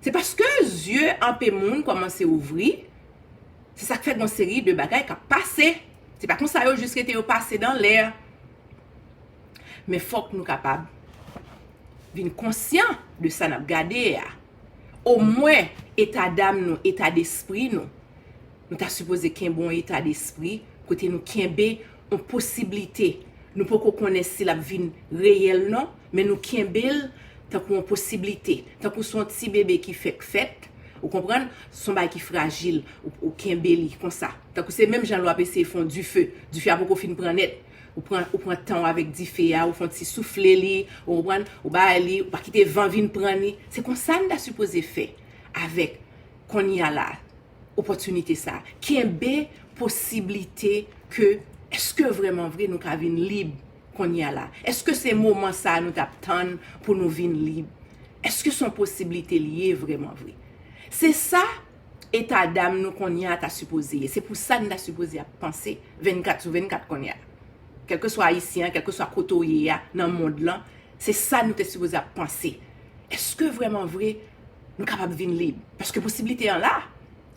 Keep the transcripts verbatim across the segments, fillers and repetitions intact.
Se paske zye anpe moun kòmanse ouvri, se sa k fè gen yon seri de bagay k ap pase. Se pa konsa yo jis rete yo pase dan lè. Men fòk nou kapab vin konsyan de sa n ap gade a. Omwen, eta dam nou, eta despri nou, nou ta sipoze kenbe yon eta despri kote nou kenbe yon posiblite. Nou poko konnen si l ap vin reyèl non, men nou kenbe l tankou yon posiblite, tankou se yon ti bebe ki fèk fèt, ou konprann? Se yon bagay ki frajil, ou, ou kenbe li konsa. Tankou se menm jan lè w ap eseye fè yon dife, dife a poko fin pran nèt. Ou pran, ou pran tan w avèk dife a, ou fè yon ti soufle li, ou konprann, ou bay li, ou pa kite van vin pran li. Se konsa n ta sipoze fè avèk kounye a la, opòtinite sa. Kenbe posiblite ke, èske vrèman vre nou ka vin lib kounye a la? Èske se moman sa a nou t ap tann pou nou vin lib? Èske se yon posiblite li ye vrèman vre? Se sa eta dam nou kounye a ta sipoze ye. Se pou sa n ta sipoze ap panse vennkat sou vennkat kounye a. Kèlkeswa Ayisyen an, kèlkeswa kote w ye a nan mond lan, se sa nou te sipoze ap panse. Èske vrèman vre nou kapab vin lib? Paske posiblite an la.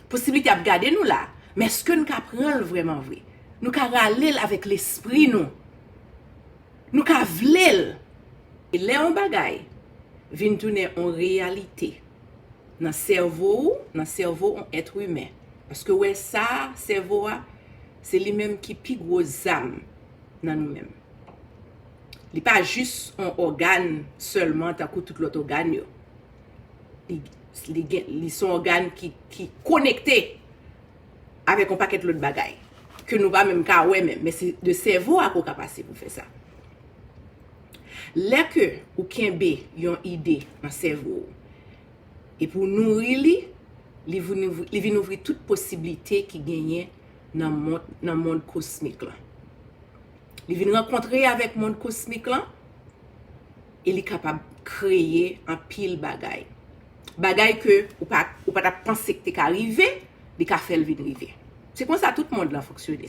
Posiblite ap gade nou la. Men èske n ka pran l vrèman vre? Nou ka rale l avèk lespri nou. Nou ka vle l. E lè yon bagay vin tounen yon reyalite nan sèvo ou, nan sèvo yon èt imen, paske w wè sa, sèvo a, se li menm ki pi gwo zam nan nou menm. Li pa jis yon ògàn sèlman tankou tout lòt ògàn yo. Li, li gen, li se yon ògàn ki, ki konekte avèk yon pakèt lòt bagay ke nou pa menm ka wè menm, men se de sèvo a ke w ka pase pou fè sa. Lè ke ou kenbe yon ide nan sèvo ou, epi w nouri li, li vin ouvri, li vin ouvri tout posiblite ki genyen nan mond, nan mond kosmik lan. Li vin rankontre avèk mond kosmik lan, e li kapab kreye anpil bagay. Bagay ke ou pa, ou pa t ap panse ke te ka rive, li ka fè l vin rive. Se konsa tout mond lan fonksyone.